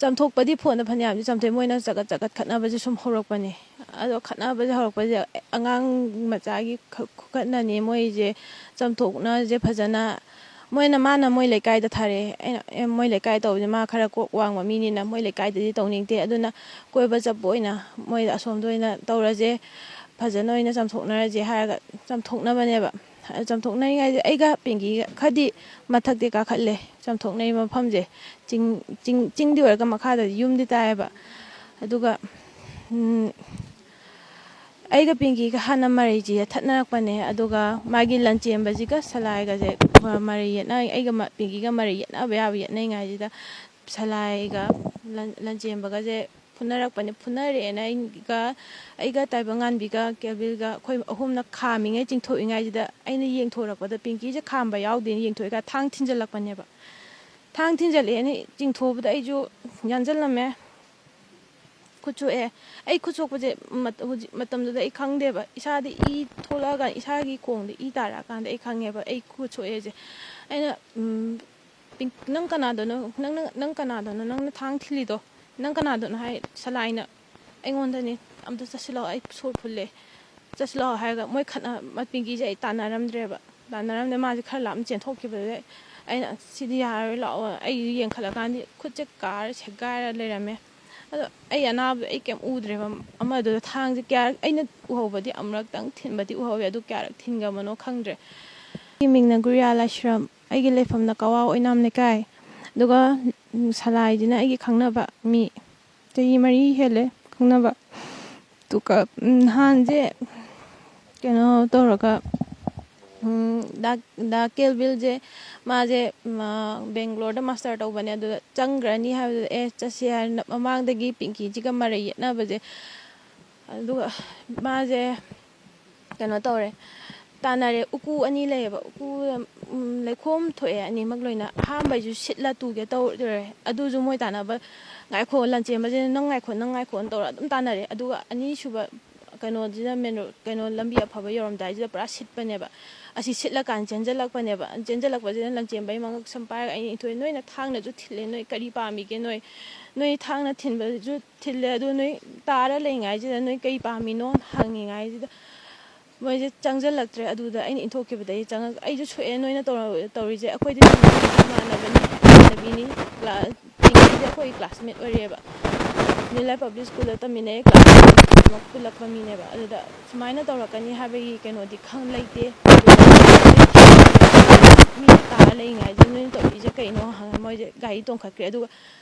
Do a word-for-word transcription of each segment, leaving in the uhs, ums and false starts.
ꯆꯥꯝꯊꯣꯛꯄꯗꯤ ꯐꯣꯟꯗ ꯐꯅꯌꯥꯝꯗꯤ ꯆꯥꯝꯊꯣꯛꯑꯦ, ꯃꯣꯏꯅ ꯆꯒꯠ ꯆꯒꯠ ꯈꯠꯅꯕꯁꯦ ꯁꯨꯝ ꯍꯧꯔꯛꯄꯅꯦ꯫ ꯑꯗꯣ ꯈꯠꯅꯕꯁꯦ ꯍꯧꯔꯛꯄꯁꯦ ꯑꯉꯥꯡ ꯃꯆꯥꯒꯤ ꯈ-, ꯈꯨꯈꯠꯅꯅꯦ ꯃꯣꯏꯁꯦ꯫ ꯆꯥꯝꯊꯣꯛꯅꯁꯦ ꯐꯖꯅ꯫ ꯃꯣꯏꯅ, ꯃꯥꯅ ꯃꯣꯏ ꯂꯩꯀꯥꯏꯗ ꯊꯥꯔꯛꯑꯦ꯫ ꯑꯩꯅ, "ꯑꯦ, ꯃꯣꯏ ꯂꯩꯀꯥꯏ ꯇꯧꯕꯁꯦ ꯃꯥ ꯈꯔ ꯀꯣꯛ ꯋꯥꯡꯕ ꯃꯤꯅꯤꯅ ꯃꯣꯏ ꯂꯩꯀꯥꯏꯗꯗꯤ ꯇꯧꯅꯤꯡꯗꯦ, ꯑꯗꯨꯅ ꯀꯣꯏꯕ ꯆꯠꯄ ꯑꯣꯏꯅ ꯃꯣꯏꯗ ꯑꯁꯣꯝꯗ ꯑꯣꯏꯅ ꯇꯧꯔꯁꯦ, ꯐꯖꯅ ꯑꯣꯏꯅ ꯆꯥꯝꯊꯣꯛꯅꯔꯁꯦ" ꯍꯥꯏꯔꯒ ꯆꯥꯝꯊꯣꯛꯅꯕꯅꯦꯕ꯫ ꯆꯥꯝꯊꯣꯛꯅꯔꯤꯉꯩꯗ ꯑꯩꯒ ꯄꯤꯡꯀꯤꯒ ꯈꯔꯗꯤ ꯃꯊꯛꯇꯤ ꯀꯥꯈꯠꯂꯦ꯫ ꯆꯥꯝꯊꯣꯛꯅꯔꯤꯕ ꯃꯐꯝꯁꯦ ꯆꯤꯡ, ꯆꯤꯡ, ꯆꯤꯡꯗꯤ ꯑꯣꯏꯔꯒ ꯃꯈꯥꯗꯗꯤ ꯌꯨꯝꯗꯤ ꯇꯥꯏꯌꯦꯕ꯫ ꯑꯗꯨꯒ, ꯎꯝ, ꯑꯩꯒ ꯄꯤꯡꯀꯤꯒ ꯍꯥꯟꯅ ꯃꯔꯩꯁꯤ ꯌꯦꯠꯊꯠꯅꯔꯛꯄꯅꯦ꯫ ꯑꯗꯨꯒ ꯃꯥꯒꯤ ꯂꯟꯆꯦꯟꯕꯁꯤꯒ ꯁꯂꯥꯏꯒꯁꯦ ꯃꯔꯩ ꯌꯦꯠꯅ-, ꯑꯩꯒ ꯃ-, ꯄꯤꯡꯀꯤꯒ ꯃꯔꯩ ꯌꯦꯠꯅꯕ ꯌꯥꯕ ꯌꯦꯠꯅꯔꯤꯉꯩꯁꯤꯗ ꯁꯂꯥꯏꯒ ꯂꯟ-, ꯂꯟꯆꯦꯟꯕꯒꯁꯦ ꯐꯨꯅꯔꯛꯄꯅꯦ꯫ ꯐꯨꯅꯔꯦꯅ ꯑꯩꯒ, ꯑꯩꯒ ꯇꯥꯏꯕꯪꯉꯥꯟꯕꯤꯒ ꯀꯦꯜꯕꯤꯜꯒ ꯑꯩꯈꯣꯏ ꯑꯍꯨꯝꯅ ꯈꯥꯝꯃꯤꯉꯩ, ꯆꯤꯡꯊꯣꯛꯏꯉꯩꯁꯤꯗ ꯑꯩꯅ ꯌꯦꯡꯊꯣꯔꯛꯄꯗ ꯄꯤꯡꯀꯤꯁꯦ ꯈꯥꯝꯕ ꯌꯥꯎꯗꯦꯅ ꯌꯦꯡꯊꯣꯛꯏꯀꯥꯟ ꯊꯥꯡ ꯊꯤꯟꯖꯜꯂꯛꯄꯅꯦꯕ꯫ ꯊꯥꯡ ꯊꯤꯟꯖꯜꯂꯛꯑꯦꯅ ꯆꯤꯡꯊꯣꯛꯄꯗ ꯑꯩꯁꯨ ꯌꯥꯟꯁꯤꯜꯂꯝꯃꯦ꯫ ꯈꯨꯠ ꯁꯣꯛꯑꯦ꯫ ꯑꯩ ꯈꯨꯠ ꯁꯣꯛꯄꯁꯦ ꯃꯠ-, ꯍꯧꯖꯤꯛ ꯃꯇꯝꯗꯨꯗ ꯑꯩ ꯈꯪꯗꯦꯕ꯫ ꯏꯁꯥꯗ ꯏ ꯊꯣꯛꯂꯛꯑꯀꯥꯟꯗ, ꯏꯁꯥꯒꯤ ꯈꯣꯡꯗ ꯏ ꯇꯥꯔꯛꯑꯀꯥꯟꯗ ꯑꯩ ꯈꯪꯉꯦꯕ ꯑꯩ ꯈꯨꯠ ꯁꯣꯛꯑꯦꯁꯦ꯫ ꯑꯩꯅ, ꯎꯝ, "ꯄꯤꯡ-, ꯅꯪ ꯀꯅꯥꯗꯅꯣ? ꯅꯪꯅ, ꯅꯪ ꯀꯅꯥꯗꯅꯣ? ꯅꯪꯅ ꯊꯥꯡ ꯊꯤꯜꯂꯤꯗꯣ ꯅꯪ ꯀꯅꯥꯗꯅꯣ?" ꯍꯥꯏ꯫ "ꯁꯂꯥꯏꯅ ꯑꯩꯉꯣꯟꯗꯅꯦ꯫ ꯑꯝꯇ ꯆꯠꯁꯤꯜꯂꯛꯑꯣ, ꯑꯩ ꯁꯣꯔ ꯐꯨꯜꯂꯦ, ꯆꯠꯁꯤꯜꯂꯛꯑꯣ" ꯍꯥꯏꯔꯒ ꯃꯣꯏ ꯈꯠꯅ-, ꯃ-, ꯄꯤꯡꯀꯤꯁꯦ ꯑꯩ ꯇꯥꯟꯅꯔꯝꯗ꯭ꯔꯦꯕ꯫ ꯇꯥꯟꯅꯔꯝꯗ꯭ꯔꯦ꯫ ꯃꯥꯁꯦ ꯈꯔ ꯂꯥꯞꯅ ꯆꯦꯟꯊꯣꯛꯈꯤꯕꯗꯨꯗ ꯑꯩꯅ, "ꯁꯤꯗꯤ ꯌꯥꯔꯔꯣꯏ, ꯂꯥꯛꯑꯣ"꯫ ꯑꯩ ꯌꯦꯡꯈꯠꯂꯀꯥꯟꯗꯤ ꯈꯨꯠꯁꯦ ꯀꯥꯔ ꯁꯦꯒꯥꯏꯔ ꯂꯩꯔꯝꯃꯦ꯫ ꯑꯗꯣ ꯑꯩ ꯑꯅꯥꯕꯗꯣ ꯑꯩ ꯀꯩꯝ ꯎꯗ꯭ꯔꯦꯕ꯫ ꯑꯃꯗꯨꯗ ꯊꯥꯡꯁꯦ ꯀꯌꯥꯔꯛ ꯑꯩꯅ ꯎꯍꯧꯕꯗꯤ ꯑꯃꯨꯔꯛꯇꯪ ꯊꯤꯟꯕꯗꯤ ꯎꯍꯧꯋꯦ, ꯑꯗꯨ ꯀꯌꯥꯔꯛ ꯊꯤꯟꯈ꯭ꯔꯕꯅꯣ ꯈꯪꯗ꯭ꯔꯦ꯫ ꯑꯩꯒꯤ ꯃꯤꯡꯅ ꯒꯨꯔꯤꯌꯥ ꯂꯥꯏꯁ꯭ꯔꯝ, ꯑꯩꯒꯤ ꯂꯩꯐꯝꯅ ꯀꯋꯥ ꯑꯣꯏꯅꯥꯝ ꯂꯩꯀꯥꯏ꯫ ꯑꯗꯨꯒ, ꯎꯝ, ꯁꯂꯥꯏꯁꯤꯅ ꯑꯩꯒꯤ ꯈꯪꯅꯕ ꯃꯤ, ꯆꯍꯤ ꯃꯔꯤ ꯍꯦꯜꯂꯦ ꯈꯪꯅꯕ꯫ ꯑꯗꯨꯒ, ꯎꯝ, ꯅꯍꯥꯟꯁꯦ ꯀꯩꯅꯣ ꯇꯧꯔꯒ, ꯎꯝ, ꯗꯥ, ꯗꯥ ꯀꯦꯜꯕꯤꯜꯁꯦ, ꯃꯥꯁꯦ, ꯃꯥ, ꯕꯦꯡꯒ꯭ꯂꯣꯔꯗ ꯃꯥꯁꯇꯔ ꯇꯧꯕꯅꯦ꯫ ꯑꯗꯨꯗ ꯆꯪꯈ꯭ꯔꯅꯤ ꯍꯥꯏꯕꯗꯨꯗ, "ꯑꯦ, ꯆꯠꯁꯤ" ꯍꯥꯏꯅ ꯃꯃꯥꯡꯗꯒꯤ ꯄꯤꯡꯀꯤꯁꯤꯒ ꯃꯔꯩ ꯌꯦꯠꯅꯕꯁꯦ꯫ ꯑꯗꯨꯒ ꯃꯥꯁꯦ ꯀꯩꯅꯣ ꯇꯧꯔꯦ, ꯇꯥꯟꯅꯔꯦ꯫ ꯎꯀꯨ ꯑꯅꯤ ꯂꯩꯌꯦꯕ, ꯎꯀꯨ, ꯎꯝ, ꯂꯩꯈꯣꯝ ꯊꯣꯛꯑꯦ ꯑꯅꯤꯃꯛ ꯂꯣꯏꯅ꯫ ꯑꯍꯥꯟꯕꯩꯁꯨ ꯁꯤꯠꯂ ꯇꯨꯒꯦ ꯇꯧꯔꯦ, ꯑꯗꯨꯁꯨ ꯃꯣꯏ ꯇꯥꯟꯅꯕ, "ꯉꯥꯏꯈꯣ", ꯂꯟꯆꯦꯟꯕꯁꯤꯅ, "ꯅꯪ ꯉꯥꯏꯈꯣ, ꯅꯪ ꯉꯥꯏꯈꯣꯅ" ꯇꯧꯔ ꯑꯗꯨꯝ ꯇꯥꯟꯅꯔꯦ꯫ ꯑꯗꯨꯒ ꯑꯅꯤꯁꯨꯕ ꯀꯩꯅꯣꯁꯤꯗ, ꯃꯦꯟ ꯔꯣꯗ, ꯀꯩꯅꯣ, ꯂꯝꯕꯤ ꯑꯐꯕ ꯌꯧꯔꯝꯗꯥꯏꯁꯤꯗ ꯄꯨꯔꯥ ꯁꯤꯠꯄꯅꯦꯕ꯫ ꯑꯁꯤ ꯁꯤꯠꯂꯀꯥꯟꯗ ꯆꯦꯟꯁꯤꯜꯂꯛꯄꯅꯦꯕ꯫ ꯆꯦꯟꯁꯤꯜꯂꯛꯄꯁꯤꯗ ꯂꯟꯆꯦꯟꯕꯒꯤ ꯃꯉꯛ ꯁꯝ ꯄꯥꯏꯔꯒ ꯑꯩꯅ ꯏꯟꯊꯣꯛꯑꯦ꯫ "ꯅꯣꯏꯅ ꯊꯥꯡꯅꯁꯨ ꯊꯤꯜꯂꯦ, ꯅꯣꯏ ꯀꯔꯤ ꯄꯥꯝꯃꯤꯒꯦ? ꯅꯣꯏ, ꯅꯣꯏ ꯊꯥꯡꯅ ꯊꯤꯟꯕꯁꯨ ꯊꯤꯜꯂꯦ, ꯑꯗꯨ ꯅꯣꯏ ꯇꯥꯔ ꯂꯩꯉꯥꯏꯁꯤꯗ ꯅꯣꯏ ꯀꯔꯤ ꯄꯥꯝꯃꯤꯅꯣ?" ꯍꯪꯉꯤꯉꯥꯏꯁꯤꯗ ꯃꯣꯏꯁꯦ ꯆꯪꯁꯤꯜꯂꯛꯇ꯭ꯔꯦ꯫ ꯑꯗꯨꯗ ꯑꯩꯅ ꯏꯟꯊꯣꯛꯈꯤꯕꯗꯒꯤ ꯆꯪꯉꯛ-, ꯑꯩꯁꯨ ꯁꯣꯛꯑꯦ꯫ "ꯅꯣꯏꯅ ꯇꯧꯔ-, ꯇꯧꯔꯤꯁꯦ?" "ꯑꯩꯈꯣꯏꯗꯤ ꯏꯃꯥꯟꯅꯕꯅꯤ, ꯏꯃꯥꯟꯅꯕꯤꯅꯤ, ꯀ꯭ꯂꯥꯁ, ꯄꯤꯡꯀꯤꯁꯦ ꯑꯩꯈꯣꯏꯒꯤ ꯀ꯭ꯂꯥꯁꯃꯦꯠ ꯑꯣꯏꯔꯛꯑꯦꯕ꯫ ꯅꯤꯌꯨ ꯂꯥꯏꯐ ꯄꯕ꯭ꯂꯤꯛ ꯁ꯭ꯀꯨꯜꯗ ꯇꯝꯃꯤꯟꯅꯩ, ꯀ꯭ꯂꯥꯁ ꯑꯃ ꯄꯨꯜꯂꯛꯄ ꯃꯤꯅꯦꯕ꯫ ꯑꯗꯨꯗ ꯁꯨꯃꯥꯏꯅ ꯇꯧꯔꯛꯀꯅꯤ ꯍꯥꯏꯕꯒꯤ ꯀꯩꯅꯣꯗꯤ ꯈꯪ ꯂꯩꯇꯦ꯫ ꯑꯗꯨꯗ ꯃꯤꯅ ꯇꯥꯔ ꯂꯩꯔꯤꯉꯩꯗ ꯅꯣꯏꯅ ꯇꯧꯔꯤꯁꯦ ꯀꯩꯅꯣ?" ꯍꯪꯉ ꯃꯣꯏꯁꯦ ꯒꯥꯔꯤ ꯇꯣꯡꯈꯠꯈ꯭ꯔꯦ꯫ ꯑꯗꯨꯒ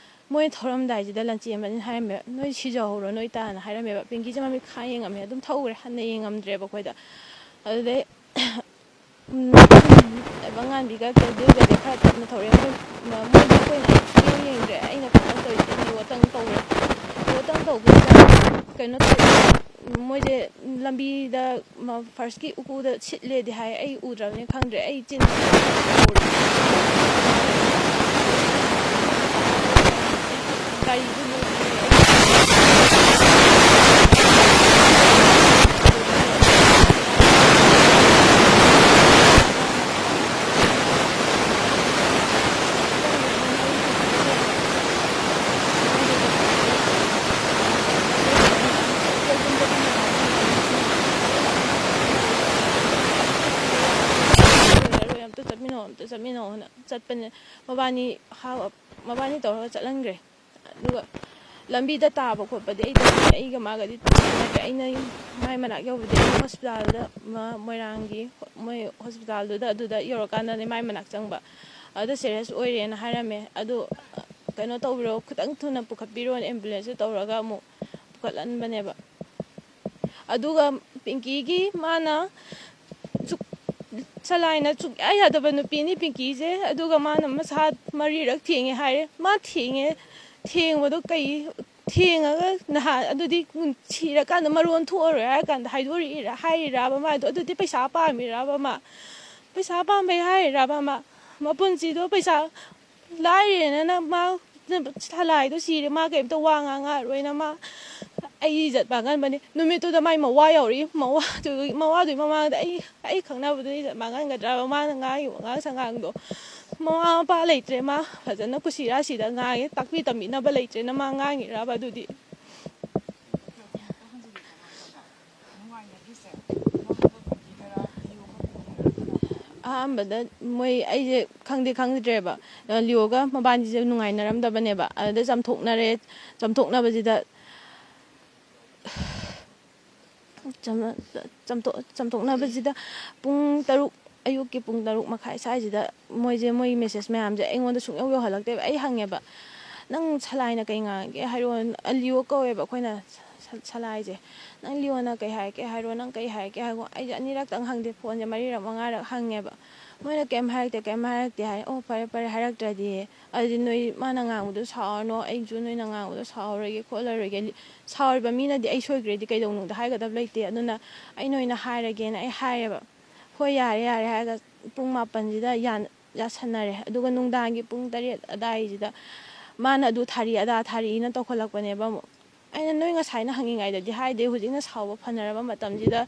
ꯃꯣꯏ ꯊꯧꯔꯝꯗꯥꯏꯁꯤꯗ ꯂꯟꯆꯦꯟꯕꯅꯤꯅ ꯍꯥꯏꯔꯝꯃꯦ, "ꯅꯣꯏ ꯁꯤꯖꯍꯧꯔꯣ ꯅꯣꯏ ꯇꯥꯅ" ꯍꯥꯏꯔꯝꯃꯦꯕ꯫ ꯄꯤꯡꯀꯤꯁꯦ ꯃꯃꯤꯠ ꯈꯥ ꯌꯦꯡꯉꯝꯃꯦ, ꯑꯗꯨꯝ ꯊꯧꯈ꯭ꯔꯦ, ꯍꯟꯅ ꯌꯦꯡꯉꯝꯗ꯭ꯔꯦꯕ ꯑꯩꯈꯣꯏꯗ꯫ ꯑꯗꯨꯗꯩ ꯎꯝ, ꯑꯉꯥꯟꯕꯤꯒ ꯀꯦꯟꯗꯜꯒꯁꯦ ꯈꯔ ꯇꯞꯅ ꯊꯧꯔꯛꯑꯦ꯫ ꯃꯣꯏ, ꯃ-, ꯃꯣꯏꯗꯤ ꯑꯩꯈꯣꯏꯅ ꯁꯨꯡꯌꯦꯡ ꯌꯦꯡꯗ꯭ꯔꯦ꯫ ꯑꯩꯅ ꯀꯩꯅꯣ ꯇꯧꯔꯤꯁꯦ, ꯅꯤꯌꯣꯇꯪ ꯇꯧꯔꯦ꯫ ꯅꯤꯌꯣꯇꯪ ꯇꯧꯕꯁꯤꯗ ꯀꯩꯅꯣ ꯇꯧꯔꯦ, ꯃꯣꯏꯁꯦ ꯂꯝꯕꯤꯗ ꯃ-, ꯐꯥꯔꯁꯀꯤ ꯎꯀꯨꯗ ꯁꯤꯠꯂꯦꯗꯤ ꯍꯥꯏ, ꯑꯩ ꯎꯗ꯭ꯔꯕꯅꯤꯅ ꯈꯪꯗ꯭ꯔꯦ꯫ ꯑꯩ ꯆꯤꯟ ꯒꯥꯔꯤꯗꯨ "ꯑꯝꯇ ꯆꯠꯃꯤꯟꯅꯧ, ꯑꯝꯇ ꯆꯠꯃꯤꯟꯅꯧ" ꯍꯥꯏꯅ ꯆꯠꯄꯅꯦ꯫ ꯃꯕꯥꯅꯤ ꯍꯥ-, ꯃꯕꯥꯅꯤ ꯇꯧꯔꯒ ꯆꯠꯍꯟꯈ꯭ꯔꯦ꯫ ꯑꯗꯨꯒ ꯂꯝꯕꯤꯗ ꯇꯥꯕ ꯈꯣꯠꯄꯗꯤ ꯑꯩ ꯇꯧꯗꯦ, ꯑꯩꯒ ꯃꯥꯒꯗꯤ ꯇꯥꯕ ꯅꯠꯇꯦ꯫ ꯑꯩꯅ ꯃꯥꯏ ꯃꯅꯥꯛ ꯌꯧꯕꯗꯤ ꯑꯩ ꯍꯣꯁꯄꯤꯇꯥꯜꯗ, ꯃ-, ꯃꯣꯏꯔꯥꯡꯒꯤ ꯃꯣꯏ ꯍꯣꯁꯄꯤꯇꯥꯜꯗꯨꯗ, ꯑꯗꯨꯗ ꯌꯧꯔꯀꯥꯟꯗꯅꯦ ꯃꯥꯏ ꯃꯅꯥꯛ ꯆꯪꯕ꯫ ꯑꯗꯨꯗ ꯁꯦꯔꯤꯌꯁ ꯑꯣꯏꯔꯦꯅ ꯍꯥꯏꯔꯝꯃꯦ꯫ ꯑꯗꯨ ꯀꯩꯅꯣ ꯇꯧꯕꯤꯔꯣ, ꯈꯤꯇꯪ ꯊꯨꯅ ꯄꯨꯈꯠꯄꯤꯔꯣꯅ ꯑꯦꯝꯕꯨꯂꯦꯟꯁꯇ ꯇꯧꯔꯒ ꯑꯃꯨꯛ ꯄꯨꯈꯠꯍꯟꯕꯅꯦꯕ꯫ ꯑꯗꯨꯒ ꯄꯤꯡꯀꯤꯒꯤ ꯃꯥꯅ ꯆꯨꯛ-, ꯆꯂꯥꯏꯅ ꯆꯨꯛꯌꯥ ꯌꯥꯗꯕ ꯅꯨꯄꯤꯅꯤ ꯄꯤꯡꯀꯤꯁꯦ꯫ ꯑꯗꯨꯒ ꯃꯥꯅ ꯃꯁꯥ ꯃꯔꯤꯔꯛ ꯊꯦꯡꯉꯦ ꯍꯥꯏꯔꯦ꯫ ꯃꯥ ꯊꯦꯡꯉꯦ, ꯊꯦꯡꯕꯗꯣ ꯀꯩ, ꯊꯦꯡꯉꯒ ꯅꯍꯥꯟ ꯑꯗꯨꯗꯤ ꯁꯤꯔꯀꯥꯟꯗ ꯃꯔꯣꯟ ꯊꯣꯛꯑꯔꯣꯏ ꯍꯥꯏꯔ ꯀꯥꯟꯗ ꯍꯥꯏꯗꯣꯔꯛꯏꯔꯥ, ꯍꯥꯏꯔꯤꯔꯥꯕ ꯃꯥꯗꯣ? ꯑꯗꯨꯗꯤ ꯄꯩꯁꯥ ꯄꯥꯝꯃꯤꯔꯥꯕ ꯃꯥ? ꯄꯩꯁꯥ ꯄꯥꯝꯕꯩ ꯍꯥꯏꯔꯤꯔꯥꯕ ꯃꯥ? ꯃꯄꯨꯟꯁꯤꯗꯣ ꯄꯩꯁꯥ ꯂꯥꯏꯔꯦꯅ ꯃꯥ ꯁꯂꯥꯏꯗꯣ ꯁꯤꯔꯦ, ꯃꯥ ꯀꯩꯝꯇ ꯋꯥ ꯉꯥꯡꯉꯛꯑꯔꯣꯏꯅ ꯃꯥ ꯑꯩ ꯏꯖꯠ ꯃꯥꯡꯍꯟꯕꯅꯦ꯫ ꯅꯨꯃꯤꯠꯇꯨꯗ ꯃꯥꯏ ꯃꯋꯥ ꯌꯧꯔꯛꯏ꯫ ꯃꯋꯥꯗꯨꯒꯤ, ꯃꯋꯥꯗꯨꯒꯤ ꯃꯃꯥꯡꯗ ꯑꯩ, ꯑꯩ ꯈꯪꯅꯕꯗꯨꯅ ꯏꯖꯠ ꯃꯥꯡꯍꯟꯒꯗ꯭ꯔꯕ? ꯃꯥꯅ ꯉꯥꯡꯉꯤꯕ ꯋꯥꯉꯥꯡ ꯁꯉꯥꯡꯗꯣ꯫ ꯃꯃꯥ ꯃꯄꯥ ꯂꯩꯇ꯭ꯔꯦ, ꯃꯥ ꯐꯖꯅ ꯀꯨꯁꯤ ꯔꯥꯁꯤꯗ ꯉꯥꯡꯉꯦ, ꯇꯥꯛꯄꯤ ꯇꯝꯕꯤꯅꯕ ꯂꯩꯇ꯭ꯔꯦꯅ ꯃꯥ ꯉꯥꯡꯉꯤꯔꯕ ꯑꯗꯨꯗꯤ? ꯑꯍꯥꯟꯕꯗ ꯃꯣꯏ, ꯑꯩꯁꯦ ꯈꯪꯗꯤ ꯈꯪꯗ꯭ꯔꯦꯕ, ꯂꯤꯌꯣꯒ ꯃꯕꯥꯅꯤꯁꯦ ꯅꯨꯡꯉꯥꯏꯅꯔꯝꯗꯕꯅꯦꯕ꯫ ꯑꯗꯨꯗ ꯆꯝꯊꯣꯛꯅꯔꯦ꯫ ꯆꯝꯊꯣꯛꯅꯕꯁꯤꯗ ꯆꯝ-, ꯆꯝꯊꯣꯛ-, ꯆꯝꯊꯣꯛꯅꯕꯁꯤꯗ ꯄꯨꯡ ꯇꯔꯨꯛ, ꯑꯌꯨꯛꯀꯤ ꯄꯨꯡ ꯇꯔꯨꯛ ꯃꯈꯥꯏ ꯁ꯭ꯋꯥꯏꯁꯤꯗ ꯃꯣꯏꯁꯦ, ꯃꯣꯏ ꯃꯦꯁꯦꯖ ꯃꯌꯥꯝꯁꯦ ꯑꯩꯉꯣꯟꯗ ꯁꯨꯡꯌꯧ ꯌꯧꯍꯜꯂꯛꯇꯦꯕ꯫ ꯑꯩ ꯍꯪꯉꯦꯕ, "ꯅꯪ ꯁꯂꯥꯏꯅ ꯀꯩ ꯉꯥꯡꯉꯒꯦ ꯍꯥꯏꯔꯣ?" ꯑꯂꯤꯌꯣ ꯀꯧꯋꯦꯕ ꯑꯩꯈꯣꯏꯅ ꯁ-, ꯁꯂꯥꯏꯁꯦ꯫ "ꯅꯪ ꯂꯤꯌꯣꯅ ꯀꯩ ꯍꯥꯏꯔꯛꯀꯦ ꯍꯥꯏꯔꯣ? ꯅꯪ ꯀꯩ ꯍꯥꯏꯔꯛꯀꯦ ꯍꯥꯏꯔꯣ?" ꯑꯩꯁꯦ ꯑꯅꯤꯔꯛꯇꯪ ꯍꯪꯗꯦ, ꯐꯣꯟꯁꯦ ꯃꯔꯤꯔꯛ ꯃꯉꯥꯔꯛ ꯍꯪꯉꯦꯕ꯫ ꯃꯣꯏꯅ ꯀꯩꯝ ꯍꯥꯏꯔꯛꯇꯦ, ꯀꯩꯝ ꯍꯥꯏꯔꯛꯇꯦ ꯍꯥꯏ꯫ "ꯑꯣ, ꯐꯔꯦ ꯐꯔꯦ, ꯍꯥꯏꯔꯛꯇ꯭ꯔꯗꯤ ꯑꯗꯨꯗꯤ ꯅꯣꯏ ꯃꯥꯅ ꯉꯥꯡꯕꯗꯣ ꯁꯥꯎꯔꯅꯣ, ꯑꯩꯁꯨ ꯅꯣꯏꯅ ꯉꯥꯡꯕꯗꯣ ꯁꯥꯎꯔꯔꯣꯏꯒꯦ ꯈꯣꯠꯂꯔꯣꯏꯒꯦ꯫ ꯁꯥꯎꯔꯤꯕ ꯃꯤꯅꯗꯤ ꯑꯩ ꯁꯣꯏꯈ꯭ꯔꯦꯗꯤ ꯀꯩꯗꯧꯅꯨꯡꯗ ꯍꯥꯏꯒꯗꯕ ꯂꯩꯇꯦ, ꯑꯗꯨꯅ ꯑꯩꯅ ꯑꯣꯏꯅ ꯍꯥꯏꯔꯒꯦꯅ" ꯑꯩ ꯍꯥꯏꯔꯦꯕ꯫ "ꯍꯣꯏ, ꯌꯥꯔꯦ ꯌꯥꯔꯦ" ꯍꯥꯏꯔꯒ ꯄꯨꯡ ꯃꯥꯄꯟꯁꯤꯗ ꯌꯥꯟ-, ꯌꯥꯁꯟꯅꯔꯦ꯫ ꯑꯗꯨꯒ ꯅꯨꯡꯗꯥꯡꯒꯤ ꯄꯨꯡ ꯇꯔꯦꯠ ꯑꯗꯥꯏꯁꯤꯗ ꯃꯥꯅ ꯑꯗꯨ ꯊꯥꯔꯤ ꯑꯗꯥ ꯊꯥꯔꯤꯅ ꯇꯧꯈꯠꯂꯛꯄꯅꯦꯕ ꯑꯃꯨꯛ꯫ ꯑꯩꯅ, "ꯅꯣꯏ ꯉꯁꯥꯏꯅ ꯍꯪꯉꯤꯉꯩꯗꯗꯤ ꯍꯥꯏꯗꯦ, ꯍꯧꯖꯤꯛꯅ ꯁꯥꯎꯕ ꯐꯅꯔꯕ ꯃꯇꯝꯁꯤꯗ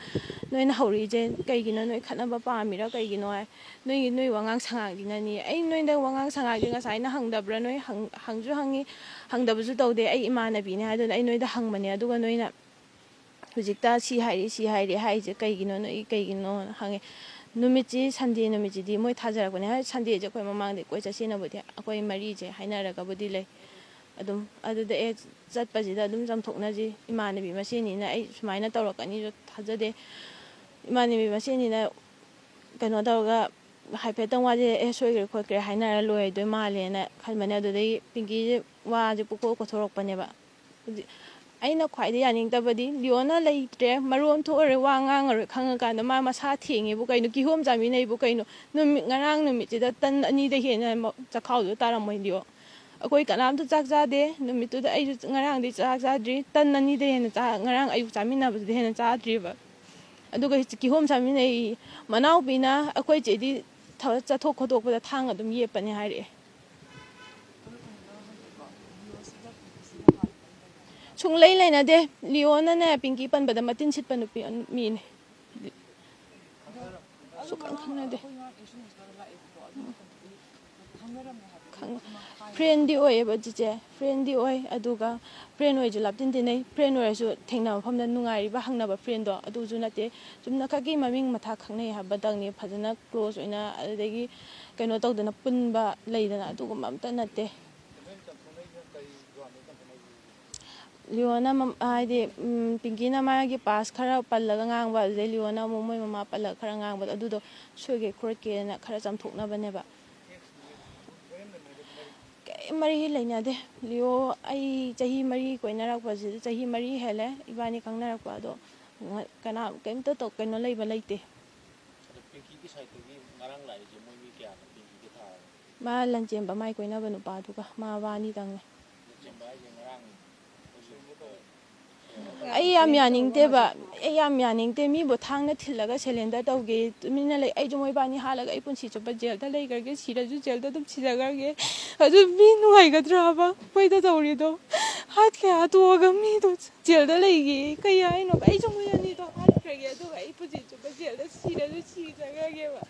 ꯅꯣꯏꯅ ꯍꯧꯔꯛꯏꯁꯦ ꯀꯩꯒꯤꯅꯣ? ꯅꯣꯏ ꯈꯠꯅꯕ ꯄꯥꯝꯃꯤꯔꯥ ꯀꯩꯒꯤꯅꯣ?" ꯍꯥꯏ꯫ "ꯅꯣꯏꯒꯤ, ꯅꯣꯏ ꯋꯥꯉꯥꯡ ꯁꯉꯥꯡꯁꯤꯅꯅꯤ"꯫ ꯑꯩ ꯅꯣꯏꯗ ꯋꯥꯉꯥꯡ ꯁꯉꯥꯡꯁꯦ ꯉꯁꯥꯏꯅ ꯍꯪꯗꯕ꯭ꯔꯥ? ꯅꯣꯏ ꯍꯪ-, ꯍꯪꯁꯨ ꯍꯪꯉꯤ, ꯍꯪꯗꯕꯁꯨ ꯇꯧꯗꯦ꯫ "ꯑꯩ ꯏꯃꯥꯟꯅꯕꯤꯅꯦ ꯍꯥꯏꯗꯨꯅ ꯑꯩ ꯅꯣꯏꯗ ꯍꯪꯕꯅꯦ, ꯑꯗꯨꯒ ꯅꯣꯏꯅ ꯍꯧꯖꯤꯛꯇ ꯁꯤ ꯍꯥꯏꯔꯤ, ꯁꯤ ꯍꯥꯏꯔꯤ ꯍꯥꯏꯔꯤꯁꯦ ꯀꯩꯒꯤꯅꯣ? ꯅꯣꯏ ꯀꯩꯒꯤꯅꯣꯅ ꯍꯪꯉꯦ꯫ ꯅꯨꯃꯤꯠꯁꯤ, ꯁꯟꯗꯦ ꯅꯨꯃꯤꯠꯁꯤꯗꯤ ꯃꯣꯏ ꯊꯥꯖꯔꯛꯄꯅꯦ꯫ ꯍꯥꯏ, ꯁꯟꯗꯦꯁꯦ ꯑꯩꯈꯣꯏ ꯃꯃꯥꯡꯗ ꯀꯣꯏ ꯆꯠꯁꯦꯅꯕꯨꯗꯤ ꯑꯩꯈꯣꯏ ꯃꯔꯤꯁꯦ ꯍꯥꯏꯅꯔꯒꯕꯨꯗꯤ ꯂꯩ꯫ ꯑꯗꯨꯝ ꯑꯗꯨꯗ, "ꯑꯦ, ꯆꯠꯄꯁꯤꯗ ꯑꯗꯨꯝ ꯆꯝꯊꯣꯛꯅꯁꯤ, ꯏꯃꯥꯟꯅꯕꯤ ꯃꯁꯦꯟꯅꯤꯅ ꯑꯩ ꯁꯨꯃꯥꯏꯅ ꯇꯧꯔꯛꯀꯅꯤꯁꯨ ꯊꯥꯖꯗꯦ, ꯏꯃꯥꯟꯅꯕꯤ ꯃꯁꯦꯟꯅꯤꯅ ꯀꯩꯅꯣ ꯇꯧꯔꯒ ꯍꯥꯏꯐꯦꯠꯇꯪ ꯋꯥꯁꯦ, ꯑꯦ, ꯁꯣꯏꯈ꯭ꯔꯦ ꯈꯣꯠꯈ꯭ꯔꯦ ꯍꯥꯏꯅꯔ ꯂꯣꯏꯗꯣꯏ ꯃꯥꯜꯂꯦꯅ" ꯈꯟꯕꯅꯦ꯫ ꯑꯗꯨꯗꯒꯤ ꯄꯤꯡꯀꯤꯁꯦ ꯋꯥꯁꯦ ꯄꯨꯀꯣꯛ ꯀꯣꯊꯣꯔꯛꯄꯅꯦꯕ꯫ ꯍꯧꯖꯤꯛ ꯑꯩꯅ ꯈ꯭ꯋꯥꯏꯗꯩ ꯌꯥꯅꯤꯡꯗꯕꯗꯤ, ꯂꯤꯌꯣꯅ ꯂꯩꯇ꯭ꯔꯦ, ꯃꯔꯣꯟ ꯊꯣꯛꯑꯔꯣꯏ, ꯋꯥ ꯉꯥꯡꯉꯔꯣꯏ ꯈꯪꯉꯀꯥꯟꯗ ꯃꯥ ꯃꯁꯥ ꯊꯦꯡꯉꯦꯕꯨ ꯀꯩꯅꯣ, ꯀꯤꯍꯣꯝ ꯆꯥꯃꯤꯟꯅꯩꯕꯨ ꯀꯩꯅꯣ? ꯅꯨꯃꯤꯠ, ꯉꯔꯥꯡ ꯅꯨꯃꯤꯠꯁꯤꯗ ꯇꯟ ꯑꯅꯤꯗ ꯍꯦꯟꯅ ꯃ-, ꯆꯈꯥꯎꯗꯣ ꯇꯥꯔꯝꯃꯣꯏ ꯂꯤꯌꯣ꯫ ꯑꯩꯈꯣꯏ ꯀꯅꯥꯝꯇ ꯆꯥꯛ ꯆꯥꯗꯦ ꯅꯨꯃꯤꯠꯇꯨꯗ꯫ ꯑꯩꯁꯨ ꯉꯔꯥꯡꯗꯤ ꯆꯥꯛ ꯆꯥꯗ꯭ꯔꯤ, ꯇꯟ ꯑꯅꯤꯗ ꯍꯦꯟꯅ ꯆꯥ-, ꯉꯔꯥꯡ ꯑꯌꯨꯛ ꯆꯥꯃꯤꯟꯅꯕꯗꯨꯗ ꯍꯦꯟꯅ ꯆꯥꯗ꯭ꯔꯤꯕ꯫ ꯑꯗꯨꯒ ꯀꯤꯍꯣꯝ ꯆꯥꯃꯤꯟꯅꯩ, ꯃꯅꯥꯎꯄꯤꯅ ꯑꯩꯈꯣꯏ ꯆꯦꯗꯤ ꯊ-, ꯆꯠꯊꯣꯛ ꯈꯣꯠꯇꯣꯛꯄꯗ ꯊꯥꯡ ꯑꯗꯨꯝ ꯌꯦꯞꯄꯅꯦ ꯍꯥꯏꯔꯛꯑꯦ꯫ ꯁꯨꯡꯂꯩ ꯂꯩꯅꯗꯦ꯫ ꯂꯤꯌꯣꯅꯅꯦ, ꯄꯤꯡꯀꯤ ꯄꯟꯕꯗ ꯃꯇꯤꯟ ꯁꯤꯠꯄ ꯅꯨꯄꯤ, ꯃꯤꯅꯦ꯫ ꯁꯨꯛꯈꯪ ꯈꯪꯅꯗꯦ꯫ ꯈꯪ-, friendꯗꯤ ꯑꯣꯏꯌꯦꯕ ꯆꯤꯆꯦ, friendꯗꯤ ꯑꯣꯏ꯫ ꯑꯗꯨꯒ friend ꯑꯣꯏꯔꯁꯨ ꯂꯥꯞꯇꯤꯟ ꯇꯤꯟꯅꯩ꯫ Friend ꯑꯣꯏꯔꯁꯨ ꯊꯦꯡꯅꯕ ꯃꯐꯝꯗ ꯅꯨꯡꯉꯥꯏꯔꯤꯕ ꯍꯪꯅꯕ friendꯗꯣ ꯑꯗꯨꯁꯨ ꯅꯠꯇꯦ꯫ ꯆꯨꯝꯅꯈꯛꯀꯤ ꯃꯃꯤꯡ ꯃꯊꯥ ꯈꯪꯅꯩ ꯍꯥꯏꯕꯗꯪꯅꯤ꯫ ꯐꯖꯅ close ꯑꯣꯏꯅ ꯑꯗꯨꯗꯒꯤ ꯀꯩꯅꯣ ꯇꯧꯗꯅ ꯄꯨꯟꯕ ꯂꯩꯗꯅ, ꯑꯗꯨꯒꯨꯝꯕ ꯑꯝꯇ ꯅꯠꯇꯦ꯫ ꯂꯤꯌꯣꯅ ꯃꯝ-, ꯍꯥꯏꯗꯤ, ꯎꯝ, ꯄꯤꯡꯀꯤꯅ ꯃꯥꯒꯤ past ꯈꯔ ꯄꯜꯂꯒ ꯉꯥꯡꯕ, ꯑꯗꯨꯗꯩ ꯂꯤꯌꯣꯅ ꯑꯃꯨꯛ ꯃꯣꯏ ꯃꯃꯥ ꯄꯜꯂꯒ ꯈꯔ ꯉꯥꯡꯕꯗꯣ, ꯑꯗꯨꯗꯣ ꯁꯣꯏꯒꯦ ꯈꯣꯠꯀꯦꯅ ꯈꯔ ꯆꯥꯝꯊꯣꯛꯅꯕꯅꯦꯕ꯫ ꯀꯩꯝ ꯃꯔꯤ ꯂꯩꯅꯗꯦ꯫ ꯂꯤꯌꯣ, ꯑꯩ ꯆꯍꯤ ꯃꯔꯤ ꯀꯣꯏꯅꯔꯛꯄꯁꯤꯗ, ꯆꯍꯤ ꯃꯔꯤ ꯍꯦꯜꯂꯦ ꯏꯕꯥꯅꯤ ꯈꯪꯅꯔꯛꯄ, ꯑꯗꯣ ꯉ-, ꯀꯅꯥ, ꯀꯩꯝꯇ ꯇꯧ-, ꯀꯩꯅꯣ ꯂꯩꯕ ꯂꯩꯇꯦ꯫ ꯑꯗꯣ ꯄꯤꯡꯀꯤꯒꯤ sideꯇꯒꯤ ꯉꯔꯥꯡ ꯂꯥꯛꯏꯁꯦ ꯃꯣꯏ ꯃꯤ ꯀꯌꯥꯅꯣ ꯄꯤꯡꯀꯤꯒ ꯊꯥꯔꯒ? ꯃꯥ ꯂꯟꯆꯦꯟꯕ ꯃꯥꯏ ꯀꯣꯏꯅꯕ ꯅꯨꯄꯥꯗꯨꯒ, ꯃꯥ ꯕꯥꯅꯤꯗꯪꯅꯦ꯫ ꯂꯟꯆꯦꯟꯕ ꯍꯥꯏꯁꯦ ꯉꯔꯥꯡ ꯍꯧꯖꯤꯛ ꯑꯩ ꯌꯥꯝ ꯌꯥꯅꯤꯡꯗꯦꯕ꯫ ꯑꯩ ꯌꯥꯝ ꯌꯥꯅꯤꯡꯗꯦ꯫ ꯃꯤꯕꯨ ꯊꯥꯡꯅ ꯊꯤꯜꯂꯒ surrender ꯇꯧꯒꯦ꯫ ꯇꯨꯃꯤꯟꯅ ꯂꯩ꯫ ꯑꯩꯁꯨ ꯃꯣꯏꯕꯥꯅꯤ ꯍꯥꯠꯂꯒ ꯑꯩ ꯄꯨꯟꯁꯤ ꯆꯨꯞꯄ ꯖꯦꯜꯗ ꯂꯩꯈ꯭ꯔꯒꯦ꯫ ꯁꯤꯔꯁꯨ ꯖꯦꯜꯗ ꯑꯗꯨꯝ ꯁꯤꯖꯈ꯭ꯔꯒꯦ꯫ ꯑꯗꯨ ꯃꯤ ꯅꯨꯡꯉꯥꯏꯒꯗ꯭ꯔꯕ ꯃꯣꯏꯗ ꯇꯧꯔꯤꯗꯣ? ꯍꯥꯠꯀꯦ ꯍꯥꯠꯇꯣꯛꯑꯒ ꯃꯤꯗꯣ ꯖꯦꯜꯗ ꯂꯩꯒꯦ꯫ ꯀꯩ ꯍꯥꯏꯅꯣ? ꯑꯩꯁꯨ ꯃꯣꯏ ꯑꯅꯤꯗꯣ ꯍꯥꯠꯈ꯭ꯔꯒꯦ꯫ ꯑꯗꯨꯒ ꯑꯩ ꯄꯨꯟꯁꯤ ꯆꯨꯞꯄ ꯖꯦꯜꯗ ꯁꯤꯔꯁꯨ ꯁꯤꯖꯈ꯭ꯔꯒꯦꯕ꯫